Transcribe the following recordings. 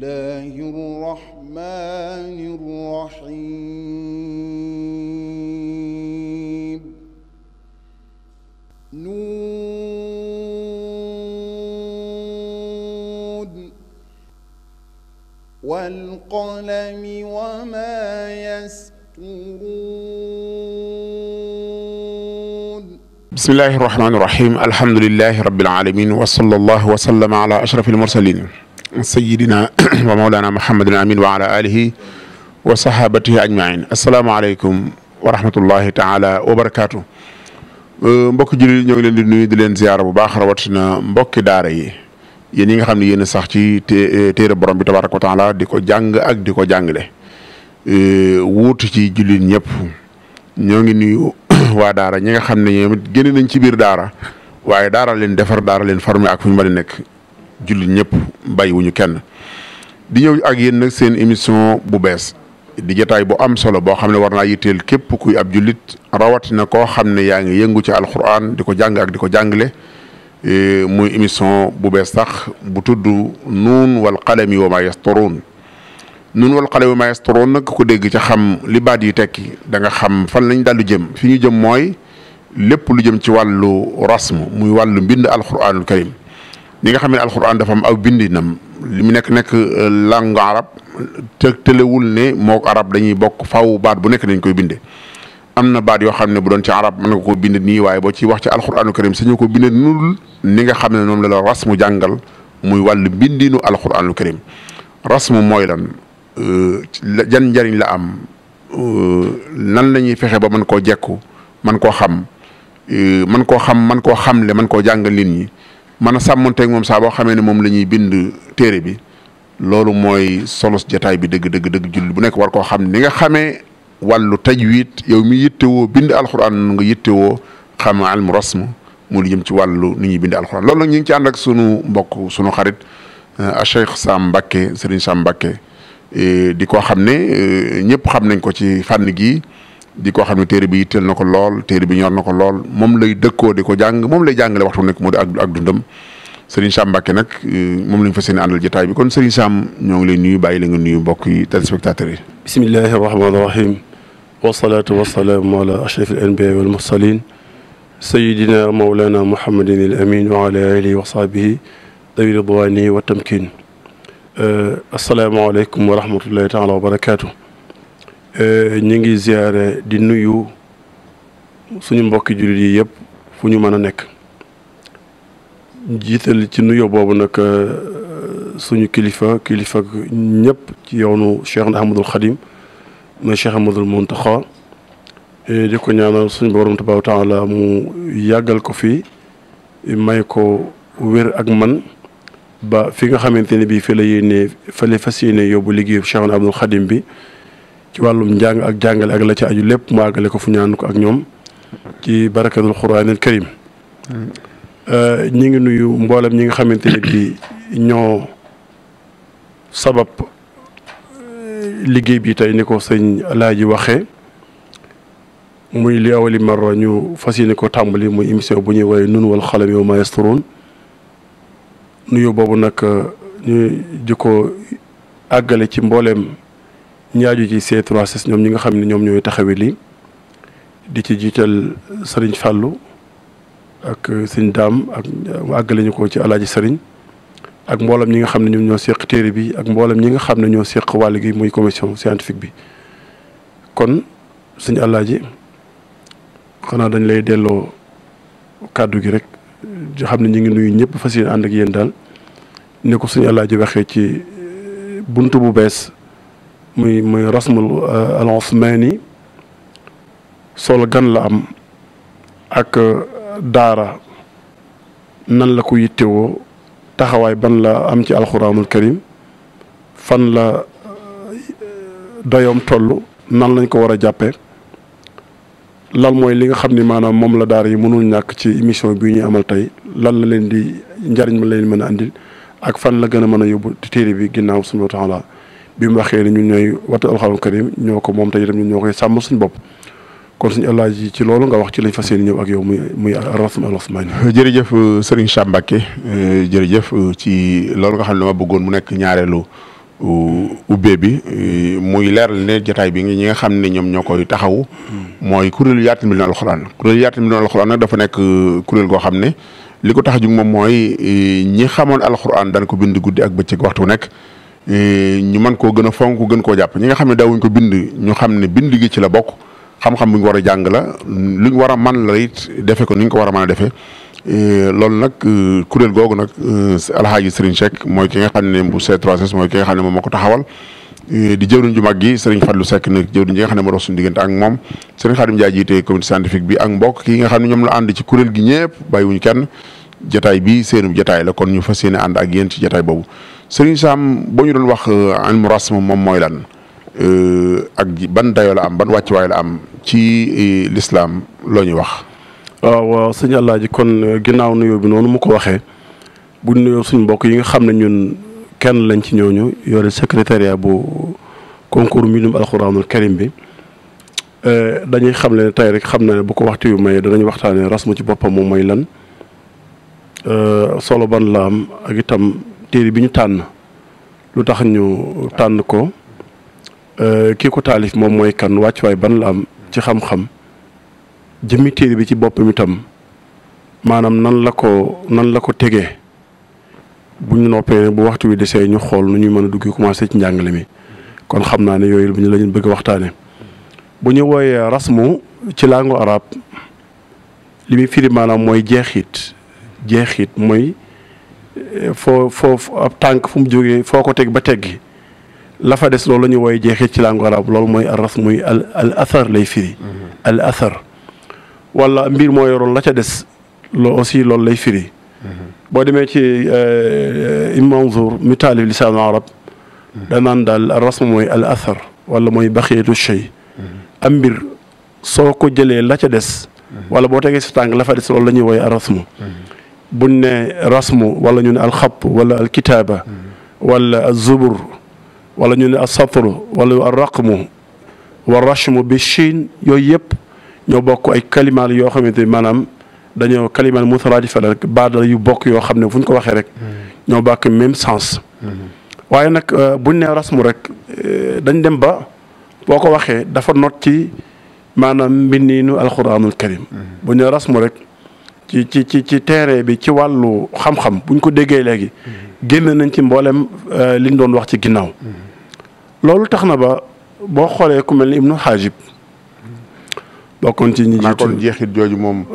الله الرحمن الرحيم نون والقلم وما يسطرون بسم الله الرحمن الرحيم الحمد لله رب العالمين وصلى الله وسلم على أشرف المرسلين سيدنا ومولانا محمد الأمين وعلى آله وصحابته أجمعين السلام عليكم ورحمة الله تعالى وبركاته mbokk jullit ñoo ngi leen di nuyu di leen ziyaara bu baax rawatina mbokki daara yi yéen ñi nga xam ne yéen a sax ci téere borom bi tabaraka wa taala di ko jàng ak di ko jàngale wuutu ci jullit ñëpp ñoo ngi nuyu waa daara ñi nga xam ne ñoom it génn nañ ci biir daara waaye daara leen defar daara leen formé ak fu ñu mën a nekk jullit ñëpp bàyyiwuñu kenn di ñëw ak yéen nag seen émission bu bees di jotaay bu am solo boo xam ne war naa yitteel képp kuy ab jullit rawatina koo xam ne yaa ngi yëngu ci alquran di ko jàng ak di ko jàngale muy émission bu bees sax bu tudd nuun wal qalami wa ma yasturuun nuun wal qalami wa ma yasturuun nag ku dégg ca xam li baat yi tekki da nga xam fan lañ daldu jëm fi ñu jëm mooy lépp lu jëm ci wàllu rasm muy wàllu mbind alquranul karim ñi nga xam ne alquran dafa am aw bindinam li mu nekk langue arab te tëlewul ne mook arab dañuy bokk faw baat bu nekk dañ koy binde am na baat yoo xam ne bu doon ci arab mën nga ko bind nii waaye boo ci wax ci alquranul karim sañu ko binde nul ni nga xam ne noonu la la rasmu jàngal muy wàllu bindinu alquranul karim rasmu mooy lan jan njariñ la am nan la ñuy fexe ba mën koo jekku man koo xam man koo xamle man koo jàngal nit ñi mën a sàmmonteeg moom saa boo xamee ne moom la ñuy bind téere bi loolu mooy solos jataay bi dëgg jullit bu nekk war koo xam ni nga xamee wàllu tajwid yow mi yittewoo bind alxuraan nga yittewoo xam almu rasm mu li jëm ci wàllu ni ñuy bind alxuraan loolu nag ñu ngi ci ànd ak sunu mbokk sunu xarit a Cheikh Sam Mbacké Serigne Sam Mbacké di ko xam ne ñëpp xam nañ ko ci fànn gi di ko xam ne téere bi yitteel na ko lool téere bi ñor na ko lool moom lay dëkkoo di ko jàng moom lay jàngale waxtu nekk mu di ak dundam Serigne Sam Mbacké nag moom lañ fas yéene àndal jotaay bi kon Serigne Sam ñoo ngi lay nuyu bàyyi la nga nuyu mbokk yi téléspectateurs yi. bismillahi rahmaani rahim wasalaatu wasalaamu ala ashraf al anbiya wal mursalin sayidina mawlana muhammadin al amin wa ala alihi wa sahbihi dawi ridwani wa tamkin asalaamaaleykum wa rahmatullahi taala wa barakaatu. ñu ngi ziare di nuyu suñu mbokki jullit yi yëpp fu ñu mën a nekk jiital ci nuyoo boobu nag suñu kilifa ñëpp ci yoonu Cheikh Ahmadul Xadim mooy Cheikh Ahmadul Muntaxa di ko ñaanal suñu borom tabaaraka wa taala mu yàggal ko fi may ko wér ak man ba fi nga xamante ne bii fi la fas yéene yóbbu liggéeyu Cheikh Ahmadul Xadim bi ci wàllum njàng ak jàngale ak la ci aju lépp mu àggale ko fu ñaan ko ak ñoom ci barakatul quraanil karim ñi ngi nuyu mboolem ñi nga xamante ne bi ñoo sabab liggéey bi tey ni ko sëñ Alaaji waxee muy li awali marra ñu fas yéene ko tàmbali muy émission bu ñuy woowee nuun wal qalami wa maa yasturuun nuyu boobu nag ñu di ko àggale ci mbooleem ñaaju ci C3S ñoom ñi nga xam ne ñoom ñooy taxawee lii di ci jiital Serigne Fallou ak sëñ Daam ak àggale ñu ko ci Alaaji Serigne ak mboolem ñi nga xam ne ñoom ñoo seq téere bi ak mboolem ñi nga xam ne ñoo seq wàll gi muy commission scientifique bi kon sëñ Alaaji xanaa dañ lay delloo kàddu gi rek xam ne ñu ngi nuyu ñëpp fas yéene ànd ak yéen daal ne ko sëñ Alaaji waxee ci buntu bu bees muy rasmul al usmani solo gan la am ak daara nan la ko yittewoo taxawaay ban la am ci alxuraanul karim fan la doyoom toll nan lañ ko war a jàppee lan mooy li nga xam ni maanaam moom la daara yi mënul ñàkk ci émission bii ñu amal tey lan la leen di njariñ ma leen mën a andil ak fan la gën a mën a yóbbu téere bi ginnaaw subhaanahu wa taala bi mu waxee ne ñun ñooy wattu alxuraanul karim ñoo ko moom tey itam ñun ñoo koy sàmm suñu bopp kon suñu Alaaji ci loolu nga wax ci lañ fas yéene ñëw ak yow muy rasm al usmani. jërëjëf Serigne Sam Mbacké jërëjëf ci loolu nga xam ne dama bëggoon mu nekk ñaareelu ubbee bi muy leeral ne jotaay bi ñi nga xam ne ñoom ñoo koy taxaw mooy kuréelu yaatal mbindum alxuraan kuréelu yaatal mbindum alxuraan nag dafa nekk kuréel goo xam ne li ko tax a jug moom mooy ñi xamoon alxuraan daan ko bind guddi ak bëccëg waxtu nekk ñu mën koo gën a fonk gën koo jàpp ñi nga xam ne daawuñ ko bind ñu xam ne bind gi ci la bokk xam-xam bu ñu war a jàng la luñ war a man la it defe ko ni ñu ko war a mën a defee loolu nag kuréel googu nag alhaaji Serigne Seck mooy ki nga xam ne bu C3S mooy ki nga xam ne moom moo ko taxawal di jëwriñ ju mag gi Serigne Fallou Seck nag jëwriñ ji nga xam ne moo dox suñu diggante ak moom Serigne Khadim Ndiaye jiite comité scientifique bi ak mbokk ki nga xam ne ñoom la ànd ci kuréel gi ñëpp bàyyiwuñ kenn jotaay bi seenu jotaay la kon ñu fas yéene ànd ak yéen ci jotaay boobu Serigne Sam boo ñu doon wax ilmu rasm moom mooy lan ak ban dayoo la am ban wàccuwaay la am ci l'islam loo ñuy wax. waaw sëñ Alaaji kon ginnaaw nuyoo bi noonu mu ko waxee bu nuyoo suñ mbokk yi nga xam ne ñun kenn lañ ci ñooñu yore secrétariat bu concours mbindum alxuraanul karim bi dañuy xam ne tey rek xam na ne bu ko waxtu yu maye danañ waxtaanee rasmu ci boppam moom mooy lan solo ban la am ak itam téere bi ñu tànn lu tax ñu tànn ko kii ko taalif moom mooy kan wàccuwaay ban la am ci xam-xam jëmmi téere bi ci boppam itam maanaam nan la ko tegee bu ñu noppee bu waxtu wi desee ñu xool nu ñuy mën a dugg commencé ci njàngale mi kon xam naa ne yooyu la ñu bëgg a waxtaane bu ñu wooyee rasmu ci langue arabe li muy firi maanaam mooy jeexit mooy foo ab tànk fu mu jógee foo ko teg ba teggi la fa des loolu la ñuy wooyee jeexit ci langue arabe loolu mooy rasmu muy al athar lay firi al athar wala mbir moo yoroon la ca des loolu aussi loolu lay firi boo demee ci Ibn Manzour mi taalif lisaanu arab danaan daal rasmu mooy al athar wala mooy baqiyatu shay am mbir soo ko jëlee la ca des wala boo tegee si tànk la fa des loolu la ñuy wooye rasmu buñ ne rasmu wala ñu ne alxapp wala alkitaaba wala azubur wala ñu ne asatru wala alraqmu wa rachmu bi chiin yooyu yëpp ñoo bokk ay kalimaal yoo xamante ni maanaam dañoo kalimaal mutaraadifa la rek baadala yu bokk yoo xam ne fu ñu ko waxee rek ñoo bàkk même sens waaye nag buñ ne rasmu rek dañ dem ba boo ko waxee dafa not ci maanaam mbindiinu alxuraanul karim buñ ne rasmu rek ci teere bi ci wàllu xam-xam buñ ko déggee léegi génn nañ ci mboolem liñ doon wax ci ginnaaw loolu tax na ba boo xoolee ku mel ni Ibnu Xaajib bokkoon ci ñi jiitu kon jeexit jooju moom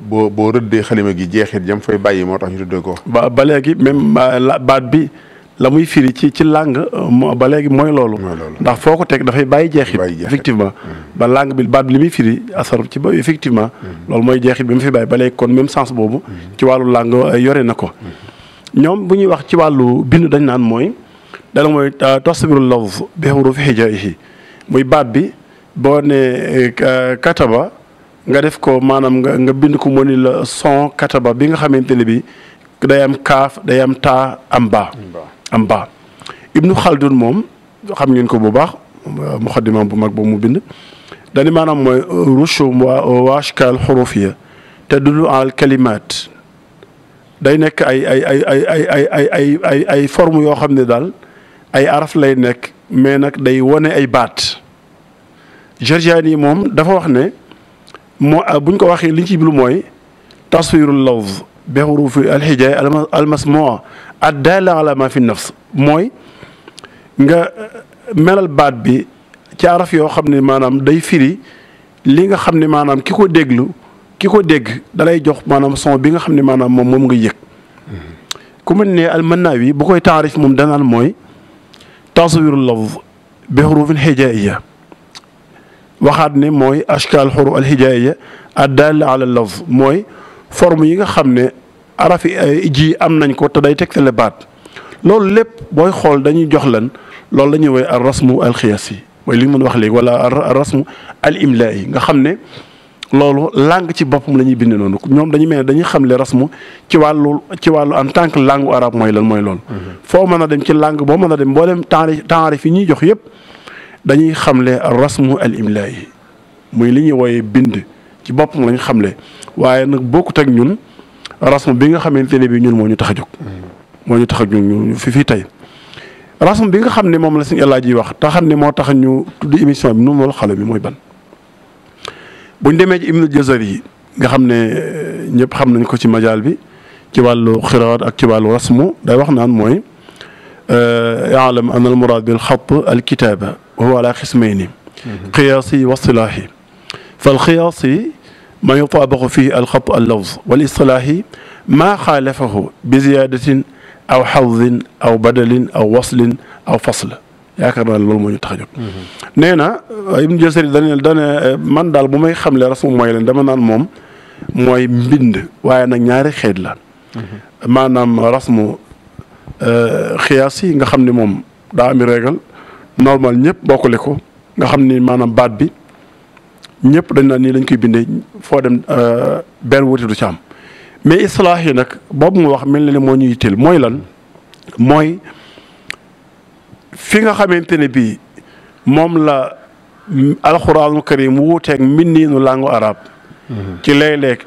boo rëddee xalima gi jeexit jam fay bàyyi moo tax ñu tuddee ko ba léegi même baat bi la muy firi ci langue ba léegi mooy loolu ndax foo ko teg dafay bàyyi jeexit effectivement ba langue bi baat bi li muy firi asar ci ba effectivement loolu mooy jeexit bi mu fi bàyyi ba léegi kon même sens boobu ci wàllu langue yore na ko ñoom bu ñuy wax ci wàllu bind dañ naan mooy dala mooy tasbiru lafz bi hurufi hijaihi muy baat bi boo ne kataba nga def ko maanaam nga bind ko mu ni la son kataba bi nga xamante ne bi day am kaaf day am taa am baa Ibnu Khaldun moom xam ngeen ko bu baax muqaddima bu mag boobu mu bind dañu maanaam mooy rushum wa ashkal xurufiya tadullu al kalimaat day nekk ay forme yoo xam ne daal ay araf lay nekk mais nag day wone ay baat Jarjaani moom dafa wax ne buñ ko waxee liñ ci bilu mooy taswirul lafz bi hurufi alxijaay almasmua addaala ala ma fi nafs mooy nga melal baat bi ci araf yoo xam ne maanaam day firi li nga xam ne maanaam ki ko dégg dalay jox maanaam son bi nga xam ne maanaam moom nga yëg ku mel ne almannaawi bu koy taarif moom danaan mooy taswirul lafz bi hurufin hijaaiya waxaat ne mooy ashkaal xuruf alhijaaiya addaala ala lafz mooy forme yi nga xam ne arafi ji am nañ ko te day tegtale baat loolu lépp booy xool dañuy jox lan loolu la ñuy woowee ar rasmu alxiyaasi mooy li ñu mën wax léegi wala ar rasmu al imlaa'i nga xam ne loolu langue ci boppam la ñuy bind noonu ñoom dañu mel ne dañuy xamle rasmu ci wàllu en tant que langue arabe mooy lan mooy loolu. foo mën a dem ci langue boo mën a dem boo dem taarif yi ñuy jox yëpp dañuy xamle ar rasmu al imlaa'i muy li ñuy wooyee bind ci boppam la ñu xamle waaye nag bokkut ak ñun rasmu bi nga xamante ne bii ñun moo ñu tax a jóg. moo ñu tax a jóg ñu fi tey rasm bi nga xam ne moom la suñu Alaaji wax te xam ne moo tax ñu tudd émission bi Nuun wal Qalami mooy ban buñ demee ci Ibnul Jazari yi nga xam ne ñëpp xam nañ ko ci majaal bi ci wàllu xiraat ak ci wàllu rasmu day wax naan mooy ya'lam anna al muraad bil xatt al kitaaba wa huwa ala xismayni qiyaasi wa istilaahi fal qiyaasi ma yutaabiqu fihi al xatt al lafz wal istilaahi maa xaalafahu bi ziyaadatin aw xawdin aw badalin aw waslin aw fasl yaakaar naa loolu moo ñu tax a jóg. nee na Ibnu Jazari dana man daal bu may xamle rasmu mooy leen dama naan moom mooy mbind waaye nag ñaari xeet la. maanaam rasmu xiyaas yi nga xam ne moom daa ami régal normal ñëpp bokkule ko nga xam ni maanaam baat bi ñëpp dañ naan nii lañ koy bindee foo dem benn wuute du ci am mais islaax yi nag boobu mu wax mel na ne moo ñuy yitteel mooy lan mooy fi nga xamante ne bii moom la alxuraanul karim wuuteeg mbindiinu langue arabe ci léeg-léeg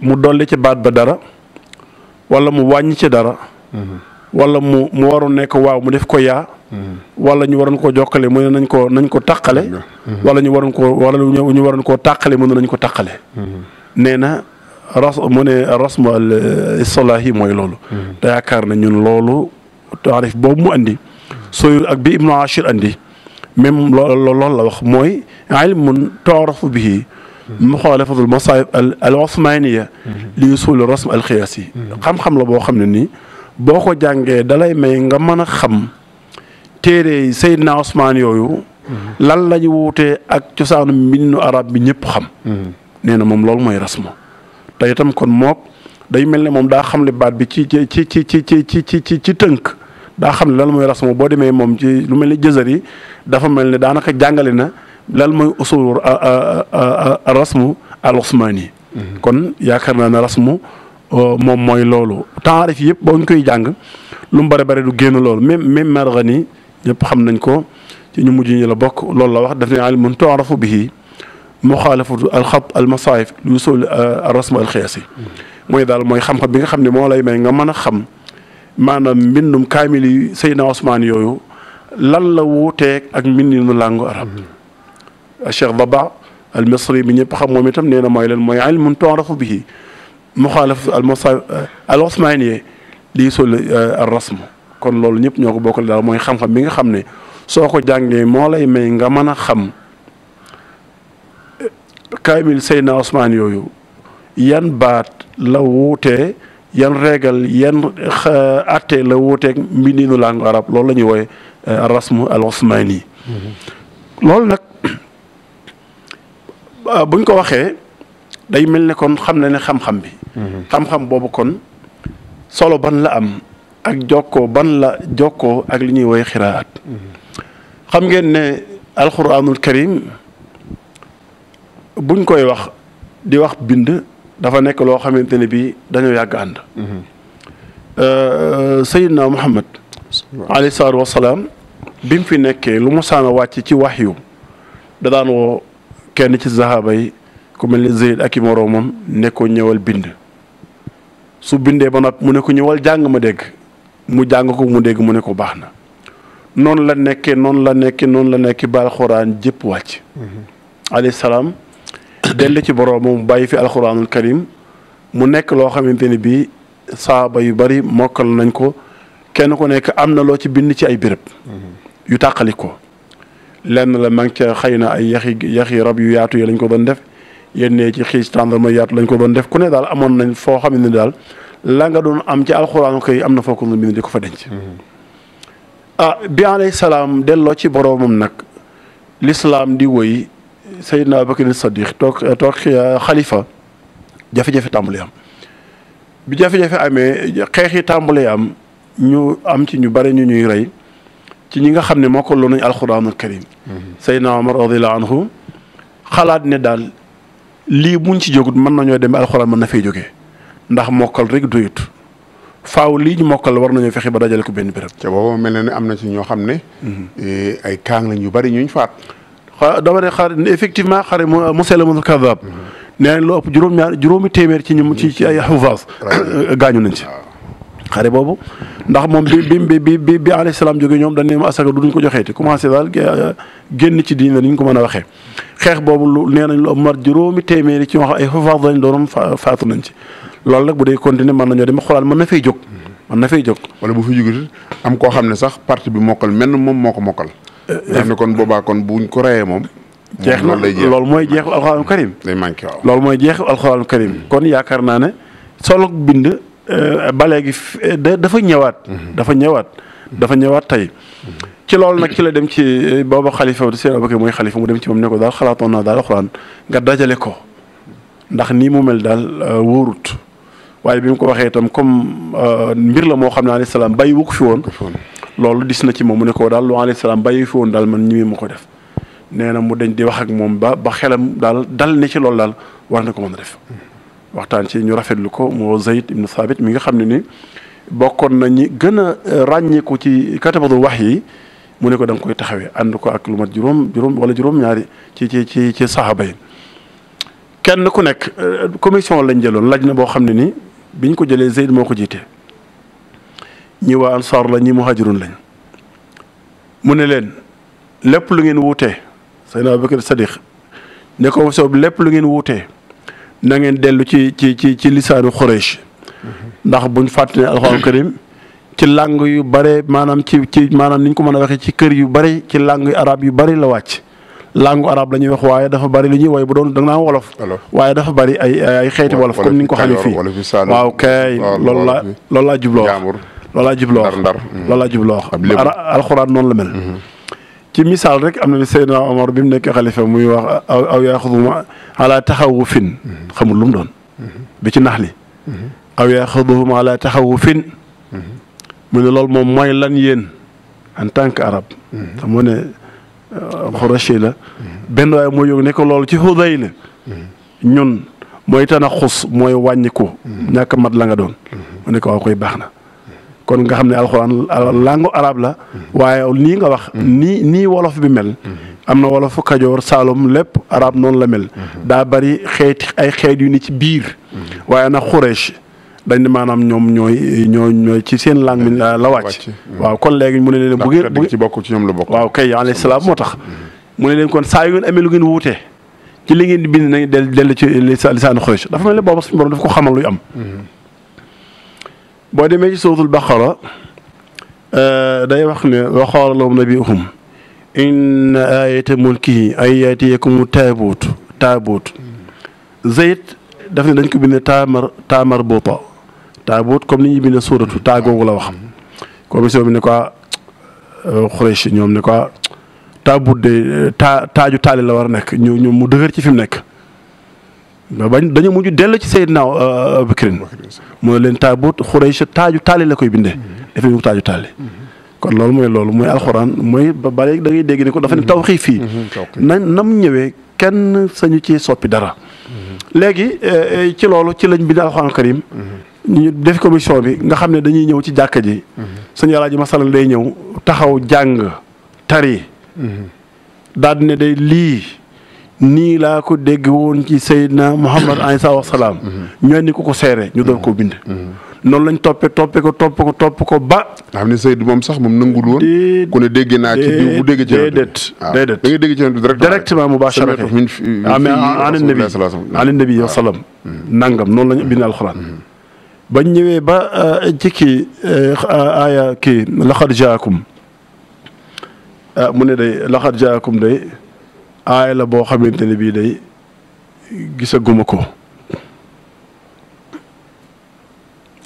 mu dolli ci baat ba dara wala mu wàññi ci dara wala mu waroon nekk waaw mu def ko yaa wala ñu waroon koo jokkale mu ne nañ ko tàqale wala ñu waroon koo tàqale mu ne nañ ko tàqale nee na mu ne rasmu al islaahi mooy loolu te yaakaar na ñun loolu taarif boobu mu andi sooy ak bi Ibnu Ashir andi même loolu la wax mooy ilmun tu'rafu bihi muxaalafatul masaahib al osmaniya li usul rasm al xiyaasi xam-xam la boo xam ne nii boo ko jàngee dalay may nga mën a xam téere Seydina Osmaan yooyu lan lañu wuutee ak cosaanu mbindu arab bi ñëpp xam nee na moom loolu mooy rasmu te itam kon mook day mel ne moom daa xam le baat bi ci tënk daa xam ne lan mooy rasmu boo demee moom ci lu mel ni Jazari dafa mel ne daanaka jàngale na lan mooy usul rasmu al osmaani kon yaakaar naa ne rasmu moom mooy loolu taarif yëpp boo ñu koy jàng lu mu bare du génn loolu même Marghani ñëpp xam nañ ko ci ñu mujj ñi la bokk loolu la wax daf ne ilmun tu'rafu bihi muxaalafatu al xat al masaayif li usul al rasmu al xiyaasi mooy daal mooy xam-xam bi nga xam ne moo lay may nga mën a xam maanaam mbindum kaamil yi Seydina Osmaan yooyu lan la wuuteeg ak mbindinu langue arabe Cheikh Daba al Misri bi ñëpp xam moom itam nee na mooy leen mooy ilmun tu'rafu bihi muxaalafatu al masaayif al osmaaniye li usul al rasmu kon loolu ñëpp ñoo ko bokkale daal mooy xam-xam bi nga xam ne soo ko jàngee moo lay may nga mën a xam kaamil Seydina Osmaan yooyu yan baat la wuutee yan régal yan atte la wuuteeg mbindinu langue arabe loolu la ñuy wooye rasmu al osmaani loolu nag buñ ko waxee day mel ne kon xam na ne xam-xam bi xam-xam boobu kon solo ban la am ak jokkoo ban la jokkoo ak li ñuy wooye xiraat xam ngeen ne alquranul karim buñ koy wax di wax bind dafa nekk loo xamante ne bii dañoo yàgg ànd Seydina Muhammad alayhi salaatu wasalaam bi mu fi nekkee lu mu saana wàcc ci waxyu da daan woo kenn ci sahaaba yi ku mel ni Zeyd ak i moroomam ne ko ñëwal bind su bindee ba noppi mu ne ko ñëwal jàng ma dégg mu jàng ko mu dégg mu ne ko baax na noonu la nekkee ba alxuraan jëpp wàcc alayhi salaam dellu ci boroomam mu bàyyi fi alxuraanul karim mu nekk loo xamante ne bii saaba yu bari mokkal nañ ko kenn ku nekk am na loo ci bind ci ay béréb yu tàqali ko lenn la mang ca xëy na ay yaxi rab yu yaatu yi lañ ko doon def yennee ci xiis tàndarma yaatu lañ ko doon def ku ne daal amoon nañ foo xam ne daal la nga doon am ci alxuraanul karim am na foo ko doon bind di ko fa denc bi alayhi salaam delloo ci boroomam nag lislaam di woy Seydina Abubakar Sadiq toog xalifa jafe-jafe tàmbali am bi jafe-jafe amee xeex yi tàmbali am ñu am ci ñu bare ñu ñuy rey ci ñi nga xam ne moo ko loolu nañ alxuraanul karim Seydina Omar radiyallahu anhu xalaat ne daal lii buñ ci jógut mën nañoo dem alxuraan mën na fay jógee ndax mokkal rek doyut faaw lii ñu mokkal war nañoo fexe ba dajale ko benn béréb. te boobu mel na ne am na ci ñoo xam ne. ay kaang lañ yu bari ñuñ faat. dama ne effectivement xare Musaylamatul Kazzaab nee nañ lu ëpp juróomi téeméer ci ay xufaas gaañu nañ ci xare boobu ndax moom bi alayhi salaam jógee ñoom dañ ne ma asaka duñ ko joxeeti commencé daal génn ci diine ni ñu ko mën a waxee xeex boobu lu nee nañ lu mat juróomi téeméeri ci wax ay xufaat lañ doon faatu nañ ci loolu nag bu dee continuer mën nañoo dem xoolaat mën na fay jóg wala bu fi jógee am koo xam ne sax parti bi mokkal mel moom moo ko mokkal def ne kon boobaa kon buñ ko reyee moom jeex na loolu mooy jeexu alxuraanu karim day manqué waaw loolu mooy jeexu alxuraanu karim kon yaakaar naa ne solo bind ba léegi dafa ñëwaat tey ci loolu nag ci la dem ci booba xalifa Sëñ Abubakar mooy xalifa mu dem ci moom ne ko daal xalaatoon naa daal alxuraan nga dajale ko ndax nii mu mel daal wóorut waaye bi mu ko waxee itam comme mbir la moo xam ne alayhi salaam bàyyi wu ko fi woon loolu dis na ci moom mu ne ko daal lu alayhi salaam bàyyi fi woon daal man ñi ma ko def nee na mu dañ di wax ak moom ba xelam daal dal ne ci loolu daal war na ko mën a def waxtaan ci ñu rafetlu ko moo Zayd ibnu Thabit mi nga xam ne ni bokkoon na ñi gën a ràññeeku ci katabatul wax yi mu ne ko da nga koy taxawee ànd ko ak lu mat juróom-ñaari ci saxaaba yi kenn ku nekk commission lañ jëloon laaj na boo xam ne ni biñ ko jëlee Zayd moo ko jiite ñi waa ansaar la ñi muhajirun lañ mu ne leen lépp lu ngeen wuutee Seydina Abubakar Sadiq ne ko soob lépp lu ngeen wuutee na ngeen dellu ci lisaanu Quraysh ndax buñ fàtte ne alxuraan karim ci langue yu bare maanaam ci maanaam ni ñu ko mën a waxee ci kër yu bare ci langue yu arab yu bari la wàcc langue arabe la ñuy wax waaye dafa bari li ñuy woy bu doon da nga naan wolof waaye dafa bari ay xeeti wolof comme ni nga ko xamee fii waaw kay loolu laa jubloo wax alxuraan noonu la mel ci misaal rek am na bi Seydina Omar bi mu nekk xalifa muy wax aw yaaxuduma ala taxawufin xamul lu mu doon bi ci nax li aw yaaxuduhum ala taxawufin mu ne loolu moom mooy lan yéen en tant que arabe xam nga ne Xurashi la benn waaye mooy yóg ne ko loolu ci xuday la ñun mooy tanaxus mooy wàññiku ñàkk mat la nga doon mu ne ko waaw koy baax na kon nga xam ne alxuraan langue arabe la waaye nii nga wax nii wolof bi mel am na wolofu Kajoor Saalum lépp arabe noonu la mel daa bari ay xeet yu ni ci biir waaye nag Xuraysh dañ ne maanaam ñoom ñooy ci seen langue mi la wàcc waaw kon léegi mu ne leen bu ngeen ci bokk ci ñoom la bokk waaw kay alayhi salaam moo tax mu ne leen kon saa yu ngeen amee lu ngeen wuutee ci li ngeen di bind nañ dellu ci lisaanu Xuraysh dafa mel ne booba suñu borom dafa ko xamal luy am boo demee ci suuratul Baqara day wax ne wa qaala lahum nabiyuhum inna aayata mulkihi an yaatiyakumu taabuut Zayd daf ne dañ ko bindee taamar boota taabuut comme ni ñuy bindee suuratu taagoogu la wax commission bi ne ko Xuraysh ñoom ne ko taabuut de taaju taali la war a nekk ñu mu dëgër ci fi mu nekk bañ dañu mujj dellu ci Seydina Abubakrin mooy leen taabut Xuraysh taaju taali la koy bindee defee ñu taaju taali kon loolu mooy alxuraan mooy ba léegi da ngay dégg ne ko dafa ne tawxiif fii nam ñëwee kenn sañu ci soppi dara léegi ci loolu ci lañ bind alxuraan karim ñu def commission bi nga xam ne dañuy ñëw ci jàkka ji suñu Alaaji masalan day ñëw taxaw jàng tari daal di ne day lii nii laa ko dégg woon ci Seydina Muhammad alayhi salaam ñoo ni ko seere ñu doon koo bind noonu lañ toppe ko ba nga xam ne Seydou moom sax moom nangul woon ku ne dégg naa ci bu dégg ci déedéet da ngay dégg ci directement mubasharatan an nabi wa sallam nangam noonu lañ bind alxuraan bañ ñëwee ba ci kii aaya kii laqad jaakum mu ne day laqad jaakum day aaya la boo xamante ne bii day gisaguma ko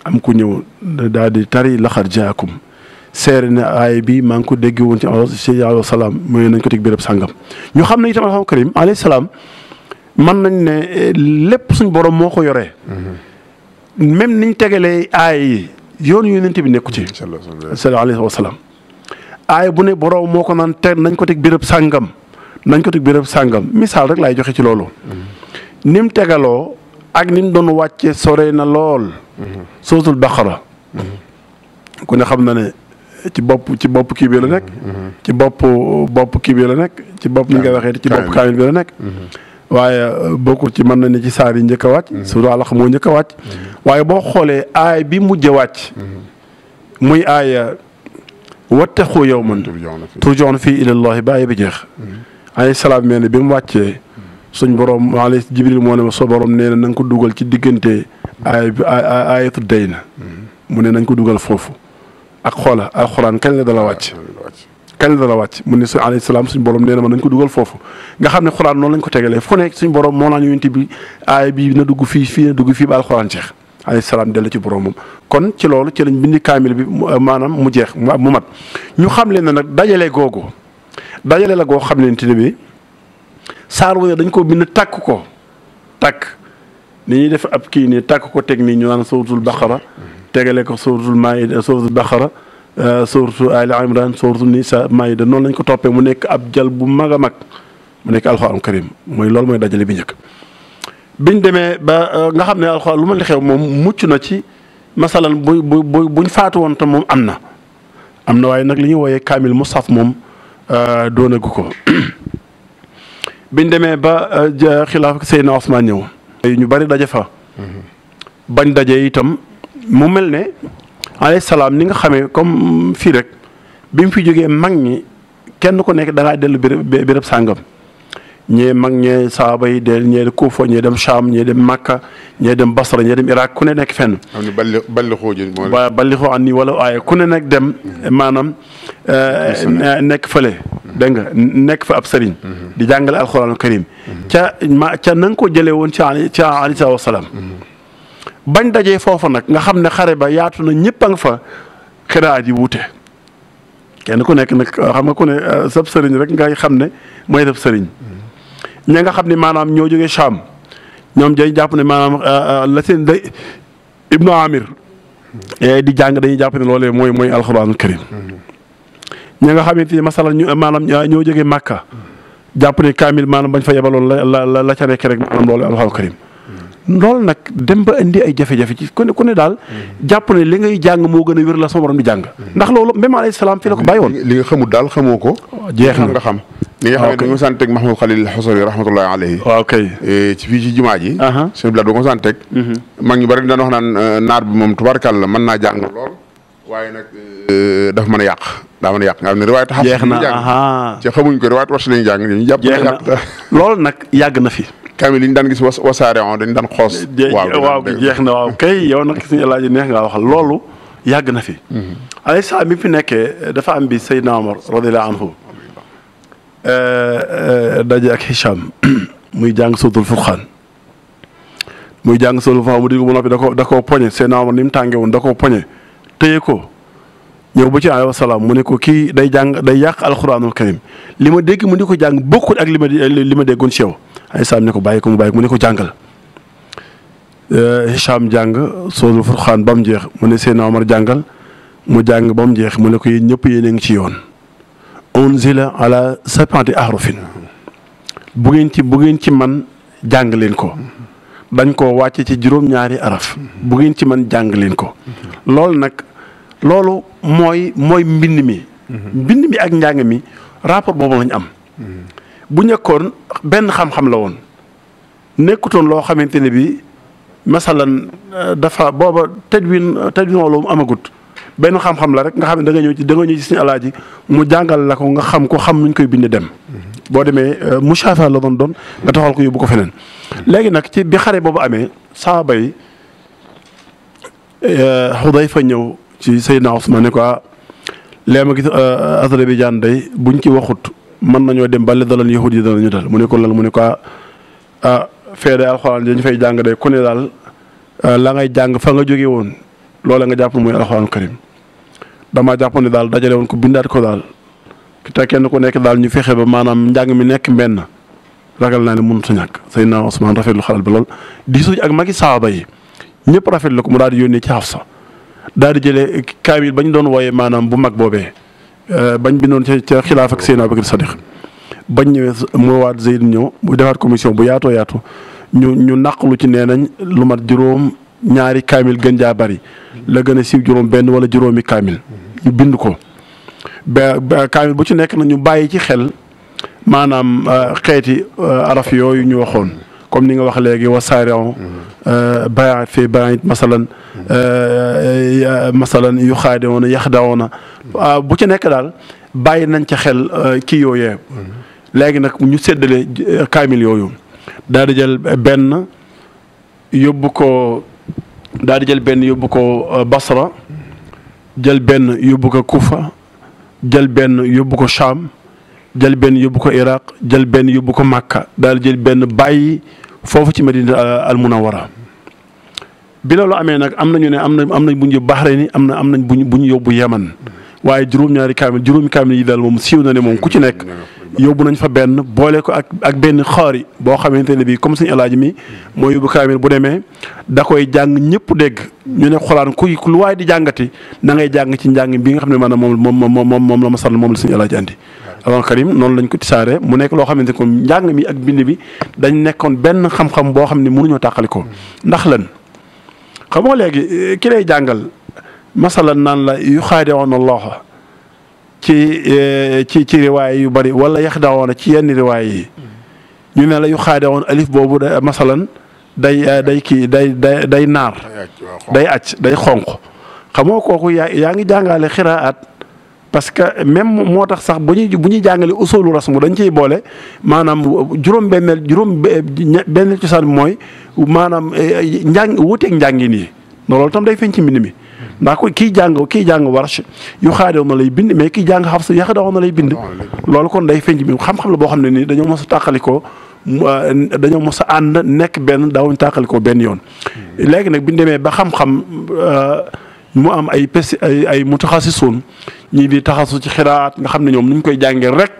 am ku ñëw daal di tari laqad jaakum seere ne aaya bi maa ngi ko dégg woon ci alayhi salaam mooy nañ ko teg béréb sàngam ñu xam ne itam alxuraan karim alayhi salaam mën nañ ne lépp suñ borom moo ko yoree même niñ tegalee aaya yi yoon yonent bi nekku ci sallallahu alayhi wa sallam aaya bu ne borom moo ko naan te nañ ko teg béréb sàngam misaal rek laay joxe ci loolu ni mu tegaloo ak ni mu doon wàcce sore na lool suuratul Baqara ku ne xam na ne ci bopp kii bi la nekk ci bopp kii bi la nekk ci bopp ni nga waxee ci bopp kaamil bi la nekk waaye bokkul ci mën na ne ci saar yi njëkk a wàcc suuratul Alaq moo njëkk a wàcc waaye boo xoolee aay bi mujj a wàcc muy aaya wattaqu yawman turja'una fii ilallahi ba aaya bi jeex. alayhi salaam mel ne bi mu wàccee suñ borom alayhi Jibril moo ne ma soo borom nee na nga ko dugal ci diggante aayatu dayn mu ne nañ ko dugal foofu ak xoola alxuraan kañ la dala wàcc. kañ la dala wàcc mu ne su alayhi salaam suñ borom nee na ma nañ ko dugal foofu nga xam ne xuraan noonu lañ ko tegalee fu nekk suñ borom moo naan yonent bi aaya bi na dugg fii na dugg fii ba alxuraan jeex alayhi salaam dellu ci boromam. kon ci loolu ci lañ bindi kaamil bi maanaam mu jeex mu mat ñu xam leen ne nag dajale googu dajale la goo xam leen ne bi saar wu ne dañ ko bind takk ko takk ni ñuy def ab kii nii takk ko teg nii ñu naan suratul baqara tegale ko suratul maida suratul baqara suratul ali imran suratul nisa maida noonu lañ ko toppee mu nekk ab jal bu mag a mag mu nekk alxuraan karim mooy loolu mooy dajale bi njëkk biñ demee ba nga xam ne alxuraan lu ma li xew moom mucc na ci masalan buñ faatu woon te moom am na waaye nag li ñuy wooyee kaamil mushaf moom doonagu ko biñ demee ba xilaaf Seydina Ousmane ñëw ñu bari daje fa bañ daje itam mu mel ne alayhi salaam ni nga xamee comme fii rek bi mu fi jógee mag ñi kenn ku nekk da ngaa dellu béréb sàngam ñee mag ñee saaba yi del ñee dem Kuufa ñee dem Cham ñee dem Makka ñee dem Basra ñee dem Irak ku ne nekk fenn. am na balli xoo an nii wala waaye ku ne nag dem maanaam nekk fële dégg nga nekk fa ab sëriñ di jàngale alxuraan karim ca na nga ko jëlee woon ci alayhi salaam bañ dajee foofu nag nga xam ne xare ba yaatu na ñëpp a nga fa xiraat yi wuute kenn ku nekk nag xam nga ku ne sab sëriñ rek ngay xam ne mooy sab sëriñ ña nga xam ne maanaam ñoo jógee Cham ñoom dañuy jàpp ne maanaam la seen day Ibnu Amir di jàng dañuy jàpp ne loolee mooy alxuraanul karim ña nga xamante ni masalan maanaam ñoo jógee Makka jàpp ne kaamil maanaam bañ fa yebaloon la ca nekk rek maanaam loolu alxuraanul karim loolu nag dem ba indi ay jafe-jafe ci ku ne daal jàpp ne li ngay jàng moo gën a wér la sama borom di jàng ndax loolu même alayhi salaam fi la ko bàyyi woon. li nga xamul daal xamoo ko. jeex na nga xam. li nga xam ne dañu ko sant teg Mahmoud Khalil Xusari rahmatullahi alayhi. waaw kay. ci fii ci jumaa ji. sëñ Bilal ba ko sant teg. mag ñu bari daan wax naan naar bi moom tubaarkàlla mën naa jàng lool. waaye nag dafa mën a yàq daa mën a yàq nga xam ne riwaayat xas. jeex na ci xamuñ ko riwaayat warsh lañu jàng ñu jàpp. jeex na loolu nag yàgg na fi. kaamil yi ñu daan gis wasaare on dañu daan xoos. waaw jeex na waaw kay yow nag suñu El Hadj neex ngaa waxal loolu yàgg na fi. alayhi salaam bi fi nekkee dafa am bi Seydina Omar radiyallahu anhu daje ak Hicham muy jàng suratul Furqaan muy jàng suratul Furqaan mu di ko ba noppi da koo poñe Seydina Omar ni mu tàngee woon da koo poñe téye ko ñëw ba ci alayhi salaam mu ne ko kii day yàq alxuraanul karim li ma dégg mu di ko jàng bokkut ak li ma déggoon ci yow. ay saam ne ko bàyyi ko mu ne ko jàngal Hicham jàng suratul Furqaan ba mu jeex mu ne Seydina Omar jàngal mu jàng ba mu jeex mu ne ko yéen ñëpp yéen a ngi ci yoon unzila ala sab'ati ahrufin bu ngeen ci man jàng leen ko dañ koo wàcce ci juróom-ñaari araf bu ngeen ci man jàng leen ko loolu mooy mbind mi ak njàng mi rapport boobu lañ am bu ñëkkoon benn xam-xam la woon nekkutoon loo xamante ne bi masalan dafa booba tadwin wala mu amagut benn xam-xam la rek nga xam ne da nga ñëw ci suñu alaaji mu jàngal la ko nga xam nuñ koy binde dem boo demee mushaafa la doon nga taxal ko yóbbu ko feneen léegi nag ci bi xare boobu amee saaba yi Xudayfa ñëw ci Seydina Usmaan ne ko lee ma gis Azerbaïdjan day buñ ci waxut mën nañoo dem ba li daloon yahud yi danañu dal mu ne ko lan mu ne ko feede alxuraan dañu fay jàng day ku ne daal la ngay jàng fa nga jóge woon loola nga jàpp mooy alxuraan karim dama jàpp ne daal dajale woon ko bindaat ko daal te kenn ku nekk daal ñu fexe ba maanaam njàng mi nekk mbenn ragal naa ne mënut a ñàkk Seydina Usmaan rafetlu xalaat bi lool di suñ ak magi saaba yi ñëpp rafetlu ko mu daal di yónnee ci Hafsa daal di jëlee kaamil bañ doon wooyee maanaam bu mag boobee bañ bindoon ca xilaaf ak Seydina Abubakar Sadiq bañ ñëwee moo waat Zeyd ñëw mu defaat commission bu yaatoo yaatu ñu naqlu ci nee nañ lu mat ñaari kaamil gën jaa bari la gën a siiw juróom benn wala juróomi kaamil ñu bind ko ba kaamil bu ci nekk na ñu bàyyi ci xel maanaam xeeti araf yooyu ñu waxoon comme ni nga wax léegi wa saari'u baa fi baa'id masalan yu xaadi'uuna yaxda'uuna bu ci nekk daal bàyyi nañ ca xel kii yooyee léegi nag ñu séddale kaamil yooyu daal di jël benn yóbbu ko Basra jël benn yóbbu ko Kufa jël benn yóbbu ko Cham jël benn yóbbu ko Iraq jël benn yóbbu ko Makka daal di jël benn bàyyi foofu ci Madina al Munawwara bi loolu amee nag am nañu ne am nañ bu ñu yóbbu Bahreïn am nañ bu ñu yóbbu Yaman waaye juróomi kaamil yi daal moom siiw na ne moom ku ci nekk yóbbu nañ fa benn boole ko ak benn xaari boo xamante ne bii comme suñu alaaji mi moo yóbbu kaamil bu demee da koy jàng ñëpp dégg ñu ne xolaan lu waaye di jàngati na ngay jàng ci njàng bi nga xam ne maanaam moom la masal moom la suñu alaaji andi. Alxuraan karim noonu lañ ko tisaare mu nekk loo xamante ne comme njàng mi ak bind bi dañ nekkoon benn xam-xam boo xam ne mënuñoo tàqali ko ndax lan xam nga léegi ki lay jàngal masalan naan la yu xaadi'uuna Allaah ci riwaay yu bari wala yaxda'uuna ci yenn riwaay yi ñu ne la yu xaadi'uuna alif boobu da masalan day naar day acc day xonq xam nga kooku yaa ngi jàngale xiraat parce que même moo tax sax bu ñuy jàngale usulu rasmu dañ ciy boole maanaam juróom benn cosaan bi mooy maanaam wuuteeg njàngin yi loolu tam day feeñ ci mbind mi ndax ko kii jàng warsh yu xaadi'uuna lay bind mais kii jàng Hafs yaxda'uuna lay bind loolu kon day feeñ ci mbind xam-xam la boo xam ne nii dañoo mos a tàqalikoo dañoo mos a ànd nekk benn daawuñ tàqalikoo benn yoon léegi nag bi ñu demee ba xam-xam mu am ay mutaxassisuun ñii di taxasu ci xiraat nga xam ne ñoom nuñ koy jàngee rek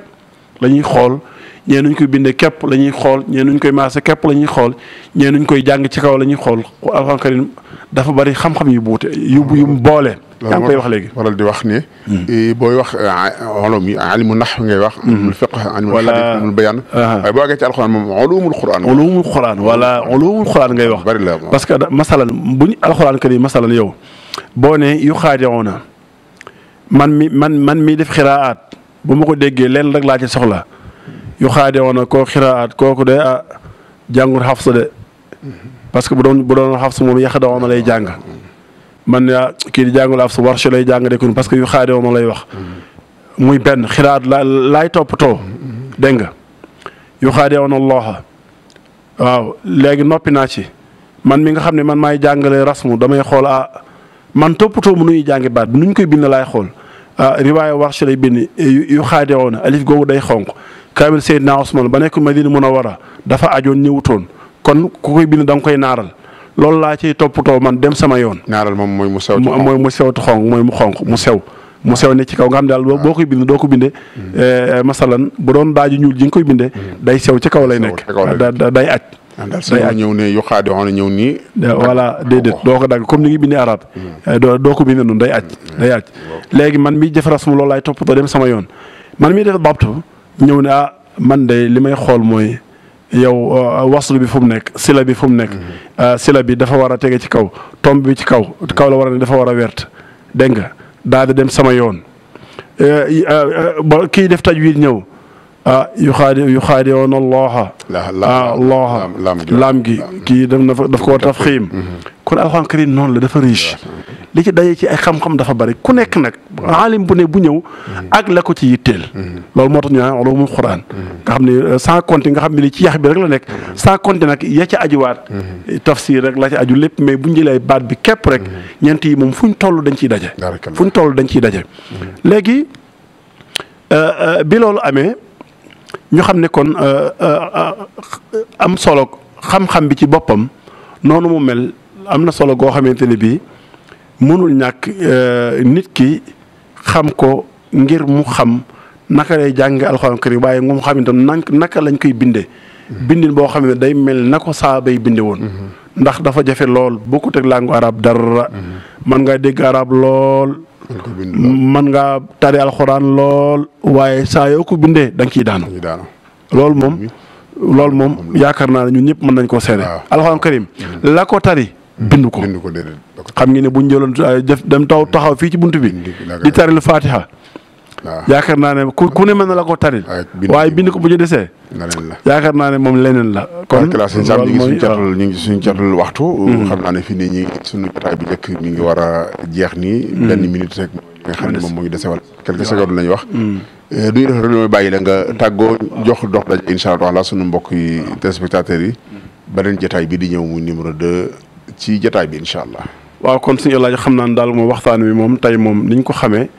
la ñuy xool ñee nuñ koy bindee képp la ñuy xool ñee nuñ koy maase képp la ñuy xool ñee nuñ koy jàng ci kaw la ñuy xool Alxuraan karim dafa bari xam-xam yu buute yu boole. yaa ngi koy wax léegi. waral di wax ne. booy wax ulum yi ilmu nahw ngay wax. ilmul fiqh ilmul hadith ilmul bayaan. waaye boo àggee ci alxuraan moom ulumul quraan. ulumul quraan wala ulumul quraan ngay wax. bari la parce que masalan buñ alxuraan karim masalan yow boo ne yu xaadi'uuna man mi def xiraat bu ma ko déggee leen rek laa ci soxla yu xaadi'uuna koo xiraat kooku de jàngur Hafs de parce que bu doon Hafs moom yaxda'uuna lay jàng man kii di jàngul Hafs Warsh lay jàng de parce que yu xaadi'uuna lay wax muy benn xiraat laay toppatoo dégg nga yu xaadi'uuna Allaah waaw léegi noppi naa ci man mi nga xam ne man maay jàngale rasmu damay xool man toppatoo mu nuy jàngi baat bi nuñ koy bind laay xool riwaaya Warsh lay bind yu xaadi'uuna alif googu day xonq kaamil Seydina Usmaan ba nekk Madina Munawwara dafa ajoon ñëwutoon kon ku koy bind da nga koy naaral loolu laa ciy toppatoo man dem sama yoon. naaral moom mooy mu sew. mooy mu sewtu xonq mooy mu xonq mu sew ne ci kaw nga xam daal boo koy bind doo ko bindee masalan bu doon daaju ñuul ji nga koy bindee day sew ci kaw lay nekk. day aj. day aj ñëw ne yu xaadi'uuna ñëw nii. voilà déedéet doo ko dagg comme ni ngi bindee arab doo ko bindee noonu day aj. léegi man mi def rasmu loolu laay toppatoo dem sama yoon man mi def dabtu ñëw ne man de li may xool mooy. yow waslu bi fu mu nekk sila bi fu mu nekk sila bi dafa war a tege ci kaw tomb bi ci kaw la war a ne dafa war a wert dégg nga daal di dem sama yoon ba kii def tajwid ñëw yu xaadi'uuna Allaah laam gi kii daf ko war a tafxiim kon Alxuraan karim noonu la dafa riche li ci daje ci ay xam-xam dafa bari ku nekk nag alim bu ne bu ñëw ak la ko ci yitteel loolu moo tax ñu naan ulumul Quraan nga xam ne sans compter nga xam ne li ci yax bi rek la nekk sans compter nag ya ca ajuwaat tafsir rek la ca aju lépp mais bu ñu jëlee baat bi képp rek ñeent yi moom fu ñu toll dañ ciy daje léegi bi loolu amee ñu xam ne kon am solo xam-xam bi ci boppam noonu mu mel am na solo goo xamante ne bii mënul ñàkk nit ki xam ko ngir mu xam naka lay jànge alxuraan karim waaye mu xam itam naka lañ koy bindee. bindin boo xam ne day mel na ko saaba yi binde woon. ndax dafa jafe lool bokkut ak langue arabe dara. man ngaa dégg arabe lool. man ngaa tari alxuraan lool waaye saa yoo ko bindee da nga ciy daanu. loolu moom yaakaar naa ne ñun ñëpp mën nañ koo seede. alxuraan karim la ko tari. bindu ko xam ngeen ne bu ñu jëloon dem taxaw fii ci buntu bi. di tari lu Fatiha yaakaar naa ne ku ne mën na la ko taril waaye bind ko bu ñu desee yaakaar naa ne moom leneen la kon loolu mooy ñu ngi suñu catal waxtu xam naa ne fii nii ñi suñu jotaay bi njëkk mi ngi war a jeex nii benn minute rek nga xam ne moom moo ñu dese wala quelques secondes lañu wax du ñu def rek mooy bàyyi la nga tàggoo jox dox daje incha allah suñu mbokk yi téléspectateurs yi beneen jotaay bi di ñëw muy numéro 2 ci jotaay bi incha allah. waaw kon suñu laaj xam naa ne daal moom waxtaan wi moom tey moom niñ ko xamee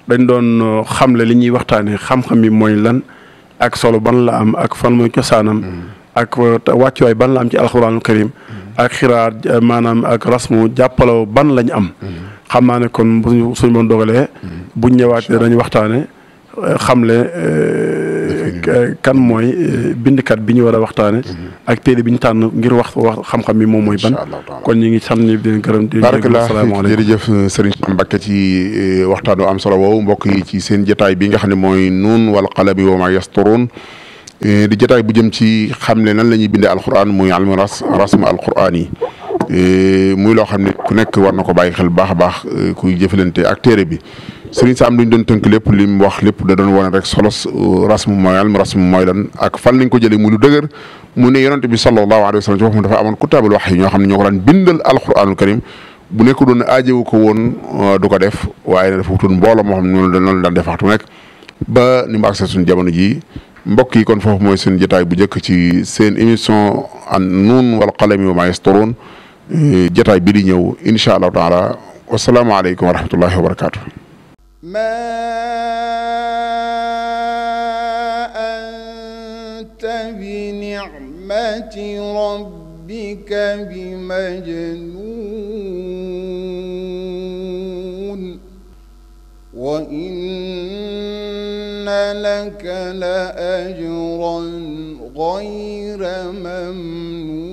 dañ doon xamle li ñuy waxtaanee xam-xam yi mooy lan ak solo ban la am ak fan mooy cosaanam ak wàccuwaay ban la am ci alxuraanul karim ak xiraat maanaam ak rasmu jàppaloo ban lañ am. xam naa ne kon suñu bon dogalee buñ ñëwaatee dañu waxtaane xamle kan mooy bindkat bi ñu war a waxtaane ak téere bi ñu tànn ngir wax xam-xam bi moom mooy ban kon ñu ngi sant ñi di leen gërëm di salaamaaleykum jërëjëf Serigne Mbacke ci waxtaan wu am solo woowu mbokk yi ci seen jotaay bi nga xam ne mooy nuun wal qalami wa ma yasturuun di jotaay bu jëm ci xamle nan la ñuy bindee alquran muy almu rasm alquran yi muy loo xam ne ku nekk war na ko bàyyi xel bu baax a baax kuy jëfalante ak téere bi Serigne Sam duñ doon tënk lépp li mu wax lépp da doon wane rek solos rasm mooy almu rasm mooy lan ak fan lañ ko jëlee muy lu dëgër mu ne yonent bi sallallahu alayhi wa sallam ci boppam dafa amoon kutaabul wax yi ñoo xam ne ñoo ko daan bindal alquranul karim bu nekk doon aajewu ko woon du ko def waaye dafa wutoon mbooloo moo xam ne noonu la daan def waxtu nekk ba ni mu agsi suñu jamono ji mbokk yi kon foofu mooy seen jotaay bu njëkk ci seen émission an nuun wal qalami wa ma yasturuun jotaay bi di ñëw incha allahu taala wasalaamaaleykum wa rahmatullahi wa barakaatu. ma anta bi ni'mati rabbika bi majnuun wa inna laka la ajran ghayra mamnun